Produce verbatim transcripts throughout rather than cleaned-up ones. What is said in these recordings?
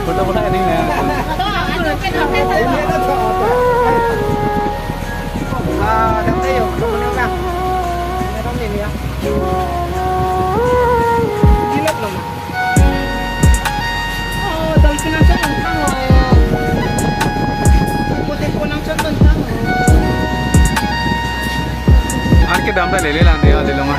Photo photo ini ya. Ah, dati yo, belum menang. Ini kan ini ya. Gilap naman. Oh, dam sinang sa ang tang, oh. Puti po ng sa ang tang, oh. Anke dam ta lele lang dia, lele lang.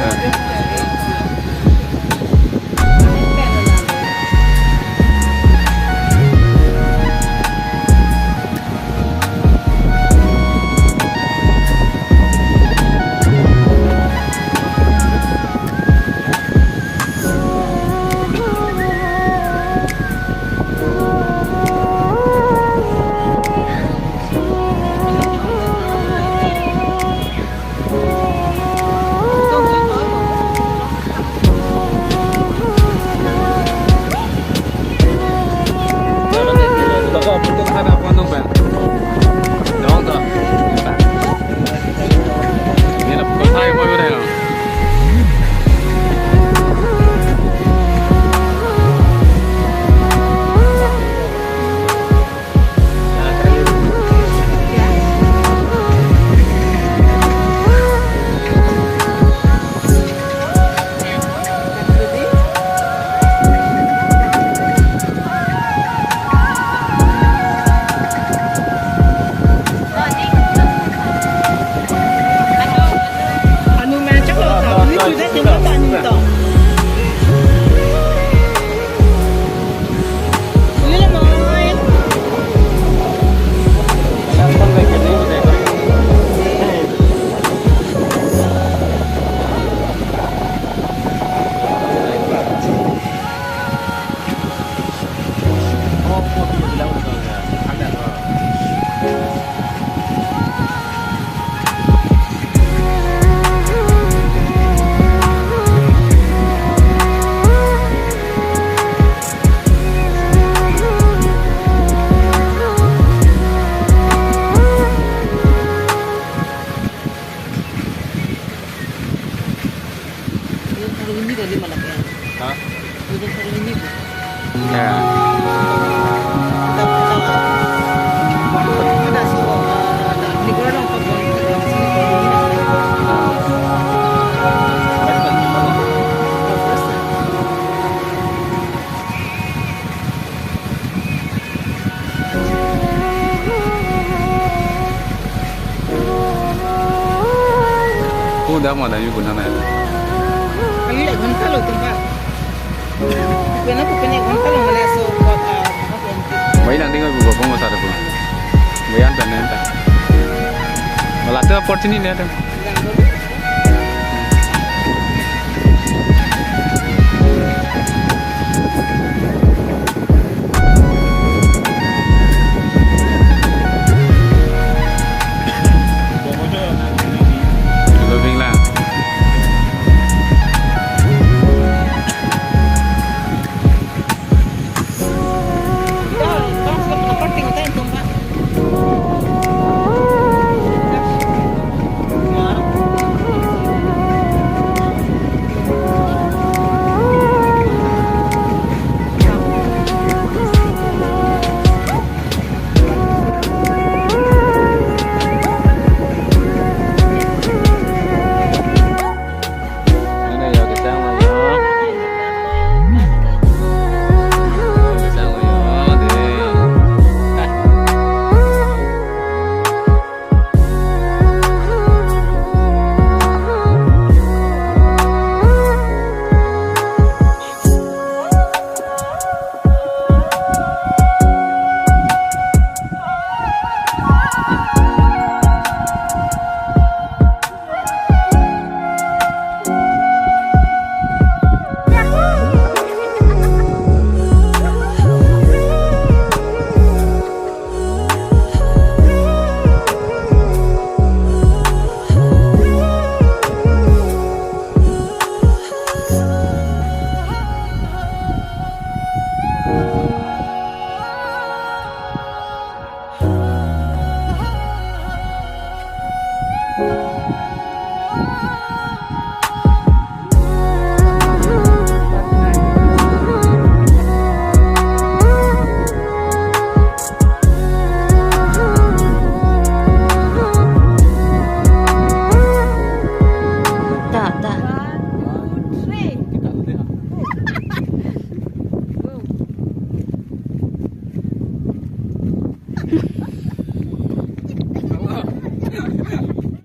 Toko, putuk sana, apa nung, Pak? Dong, to. Ini lah, kau saya mau udah, no? Anu mechak lo, anu sudah jenggot anu to. Uli lo, Moy. Udah hari ini kali malam ya? Hah? Udah hari ini, Bu. Ya. Kita pernah, ah, kita sudah suruh, ah, ada negara dong, Pak, dong, kita dong, sini, dong, sini. Ko dam ada yu guna na. Kami le ghonta lo tumba. Pena ko pena ghonta lo mane so ko, ah, Bai lang ding ko bong ko sa ko. Bai an pena ta. Wala to opportunity ne ta.